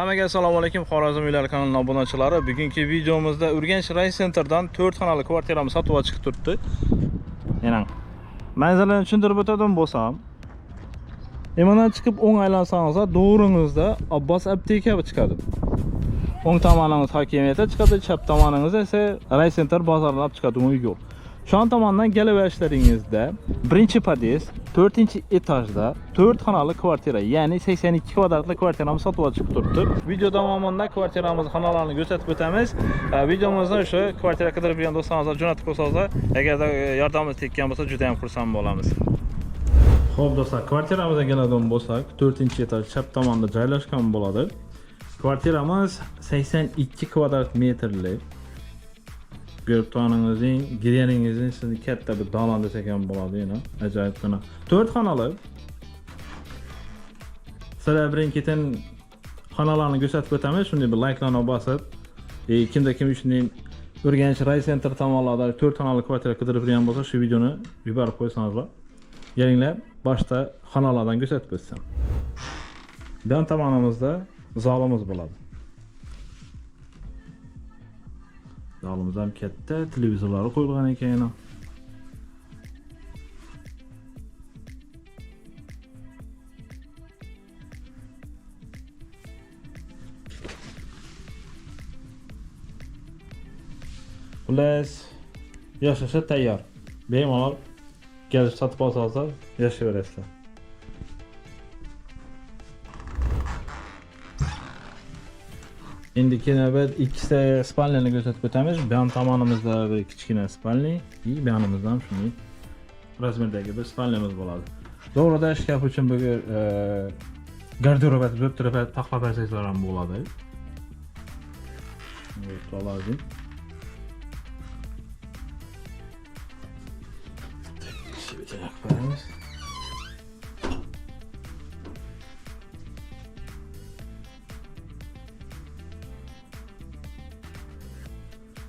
Hammaga assalomu alaykum Xorazm uylari kanalining obunachilari. Bugungi videomizda Urganch Raycenterdan 4 xonali kvartiramiz sotuvga chiqib turibdi. Yana manzilini tushuntirib o'tadigan bo'lsam, Imondan chiqib o'ng aylansangizlar, to'g'ringizda Abbos apteka chiqadi. O'ng tomoningiz hokimiyatga chiqadi, chap tomoningizda esa Raycenter bozoridan olib chiqadigan yo'l. Shu tomondan kelaverishlaringizda birinchi pod'ezd, 4-etajda 4 xonali kvartira, ya'ni 82 kvadratli kvartiramiz sotuvga chiqib turibdi. Video davomida kvartiramiz xonalarini ko'rsatib o'tamiz. Videomizni o'sha kvartira qidirib yurgan do'stlarimizga jo'natib qo'ysangizlar, agarda yordamimiz tekkan bo'lsa, juda ham xursand bo'lamiz. Xo'p do'stlar, kvartiramizga keladigan bo'lsak, 4-etaj chap tomonda joylashgan bo'ladi. Kvartiramiz 82 kvadrat metrli. Ko'rib turganingizning, girganingizning sizni katta bir dalan desak ham bo'ladi, yana ajoyibgina. 4 xonali. Sizlar birin-ketin xonalarni ko'rsatib o'tamiz. Shunday bir likelarni bosib, kimda kim shunday Urganch Raycenter tomonlarda 4 xonali kvartira qidirib yurgan bo'lsa, shu videoni yuborib qo'ysangizlar. Kelinglar, boshda xonalardan ko'rsatib o'tsam. Bu yon tomonimizda zalimiz bo'ladi. Zalimiz ham katta, televizorlari qo'yilgan ekan yana. Xullas, yashashga tayyor. Bemalol kelib sotib olsangizlar, yashayverasizlar. Endiki navbat ikkita spalnyani ko'rsatib o'tamiz. Bu yon tomonimizda bir kichkina spalni, и bu yonimizda ham shunday razmerdagi bir spalnyamiz bo'ladi. To'g'rida shkaf uchun bu garderob turib turib taxlab olsangizlar ham bo'ladi. Bo'ladi. Yoqib.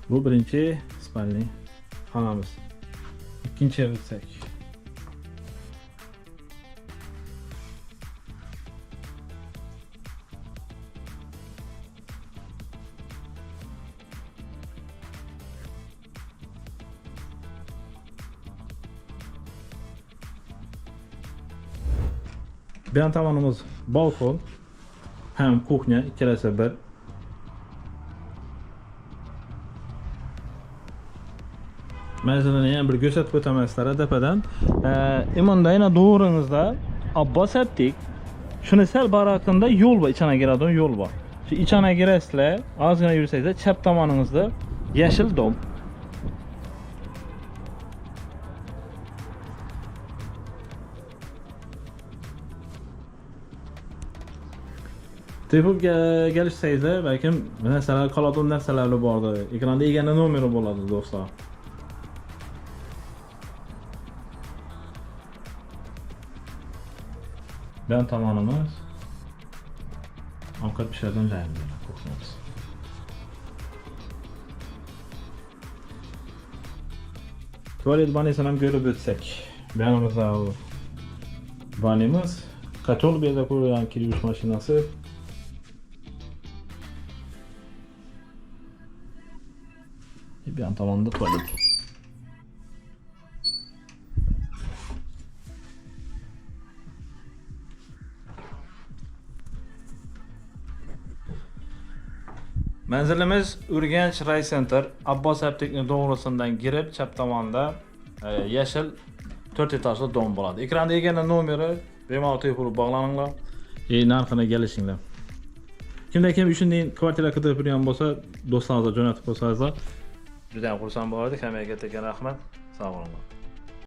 Bu birinchi spalni xonamiz. Ikkinchiga o'tsak. Bu yon tomonimiz balkon, ham kuxnya, ikkalasi bir. Manzilini yana bir ko'rsatib o'taman sizlarga tepadan. Imonda yana to'g'ringizda Abbos aptek. Shuni sal baraqinda yo'l bor, ichana kiradigan yo'l bor. Shu ichana kirasizlar, ozgina yursangizlar, chap tomoningizda yashil dom. Tepib kelishsangizlar, balkim narsalar qoladigan narsalar bordir. Ekranda egani nomeri bo'ladi do'stlar. Bu yon tomonimiz ovqat pishiradigan joyimiz, kuxnyamiz. Tualet bannisini ham ko'rib o'tsak. Bu yonimizda bannimiz, kotol bu yerda qo'yilgan kir yuvish mashinasi. Bu yon tomonda tualet. Manzilimiz Urganch Raycenter, Abbos aptekning to'g'risidan kirib, chap tomonda yashil 4 etajli dom bo'ladi. Ekranda egani nomeri, bemalol telefon bog'laninglar, narxini kelishinglar. Kimda kim shunday kvartira qidirib yurgan bo'lsa, do'stlaringizga jo'natib qo'ysangizlar, juda ham xursand bo'lardik. Hammaga katta rahmat. Sog' bo'linglar.